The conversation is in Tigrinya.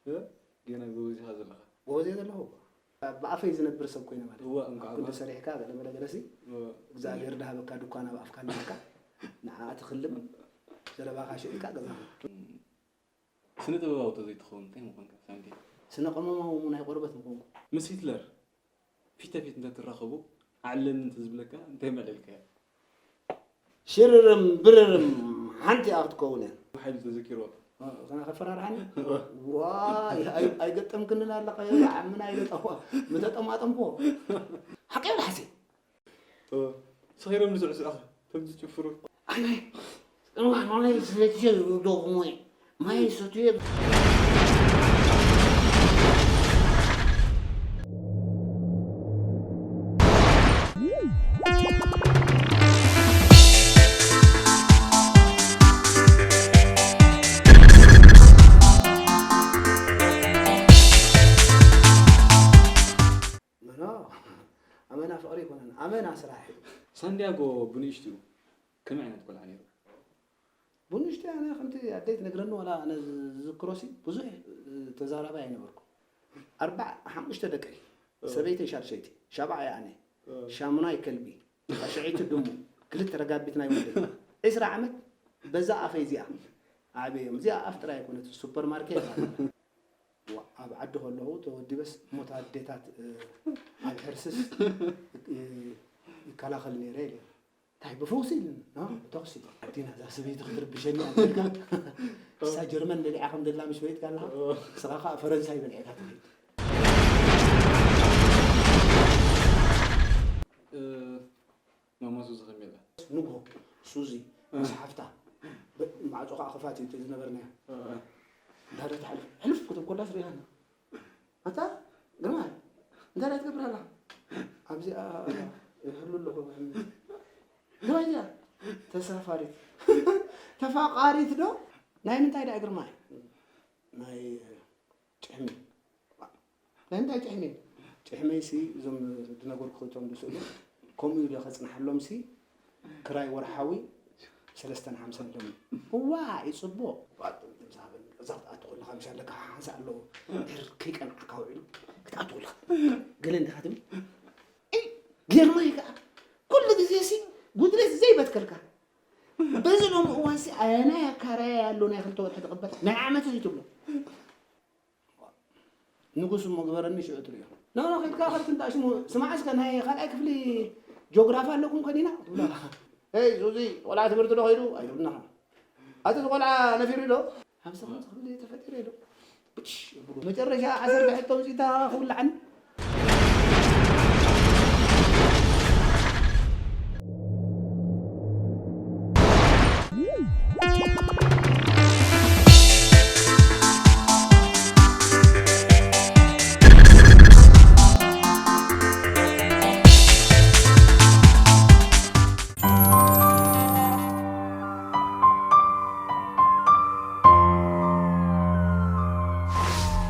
እ? ጌና ጎበዝ ኢኻ ዘለኻ። ጎበዝ እየ ዘለኹ። ብኣፈይ ዝነብር ሰብ ኮይነ ማለት እዩ። እዋ፣ እንኳዕ ኣብ ክንዲ ኣባ- ሰሪሕካ ገለ መለ ገለሲ፣ እዋ። እግዚኣብሔር ድሃበካ ድኳን ኣብ ኣፍካ ኣለካ። ንዓ ትኽልም፣ ዘረባኻ ሽጥካ ገዛ። ስነ ጥበባዊ ተዘይትኸውን እንታይ ምኾንካ፣ ሳንቲም? ስነ ቀመማዊ ናይ ቆርበት ምኾንኩ። ምስ ሂትለር ፊት ንፊት እንተትራኸቡ፣ ኣዕለኒ እንተዝብለካ፣ እንታይ መዕለልካዮ? ሽርርም ብርርም ሓንቲ እያ ክትከውን እያ። ሓይሉ ተዘኪርዎ። እ፣ ከና ከፈራርሓኒ? ዋይ፣ ኣይ-፣ ኣይገጠምክንን ኣለኻ፣ ዓምና ኣይገጠምዎ። ምተጠማጠምክዎ። ሓቂ ይብል ሓሴ። እ፣ ሰኺሮም ንስዕስዑ፣ ከም ዝጭፍሩ። ኣይ፣ ኣይ፣ እዋ፣ ማይ ሰትየ ዶ ክሞይ? ማይ ሰትየ። ኖ፣ ኖ። ኣመና ፍቕሪ ኣይኮነን፣ ኣመና ስራሕ እዩ። ሳንዲያጎ ብንእሽትኡ ከመይ ዓይነት ቆልዓ ነይሩ? ብንእሽተይ ኣነ ከምቲ ኣደይ ትነግረኒ ዋላ ኣነ ዝዝክሮሲ ብዙሕ ተዛራባይ ኣይነበርኩ። ኣርባዕ ሓሙሽተ ደቀይ፣ እ። ሰበይተይ ሻድሸይቲ፣ ሻብዓይ ኣነ፣ እ። ሻሙናይ ከልቢ፣ ታሽዐይቲ ድሙ፣ ክልተ ረጋቢት ናይ ወደይ። ዒስራ ዓመት በዛ ኣፈይ እዚኣ ዓብዮም። እዚኣ ኣፍ ጥራይ ኣይኮነት፣ ሱፐርማርኬት ማለት እዩ። ዋ፣ ኣብ ዓዲ ከለኹ ተወዲበስ ሞት ኣዴታት፣ እ፣ ኣብ ሕርስስ ይ-፣ ይከላኸል ነይረ ኢለ። እንታይ ብፈውሲ ኢልን፣ እ፣ ብተኹሲ። ኣዴና እዛ ሰበይቲ ክትርብሸኒ ኣቢልካ፣ እሳ ጀርመን በሊዓ ከም ዘላ ምሽ በሊጥካ ኣለኻ፣ ንስኻ ኸኣ ፈረንሳይ በሊዕካ ትኸይድ። እ፣ ማማ ሱዚ ከመይ ኢላ? ንግሆ ሱዚ እ። ምስ ሓፍታ ብ-፣ ማዕጾ ከኣ ክፋት እዩ እቲ ዝነበርናዮ። እ፣ እ። እንዳለ ትሓልፍ፣ ሕልፍ ክትብል ኮላስ ርኢኻና። ኣታ ግርማይ፣ እንታይ ደኣ ትገብር ኣለኻ? ኣብዚኣ ይህሉ ኣለኹ። ግርማይ እዚኣ ተሳፋሪት። ተፋቃሪት ዶ? ናይ ምንታይ ደኣ ግርማይ? ናይ ጭሕሚ። ናይ ምንታይ ጭሕሚ? ጭሕመይሲ እዞም ዝነገርኩ እቶም ዝስእሉ፣ ከምኡ ኢለ ከጽንሓሎምሲ፣ ክራይ ወርሓዊ ሰለስተን ሓምሳን ኢሎምኒ። እዋእ፣ ይጽቡቕ። እዛ ክትኣቱ ከለኻ ምሽ ኣለካ ሓንሳእ ኣለዎ። ድሕር ከይቀንዓካ ውዒሉ ክትኣቱ ከለኻ። ገለ እንዲኻ ትብል። እይ፣ ጌርማይ ከኣ ኩሉ ግዜሲ ጉድለት ዘይበትከልካ። በዚ ሎሚ እዋንሲ ኣየናይ ኣካራያይ ኣሎ ናይ ክልተ ወርሒ ዝቕበል? ናይ ዓመት እዚ ትብሎ። ንጉስ እሞ ግበረኒ ሽዑ ትርእዮ። ኖ፣ ኖ፣ ኸድካ ኸድክ እንዳ ሽሙ፣ ስማዕ እስከ ናይ ካልኣይ ክፍሊ ጂኦግራፊ ኣለኩም ከዲና? ትብሎ። "ሄይ፣ ዙዚ፣ ቆልዓ ትምህርቲ ዶ ኸይዱ?" ኣይትብልናኻ። "ኣቲ እዚ ቆልዓ ነፊሩ ዶ?" "ኣብዚ ከምዚ ክብል ተፈጢሩ ኢሉ። ብትሽ የብሉ። መጨረሻ ዓሰርተ ሕቶ ኣምጺእታ ክውልዓኒ?"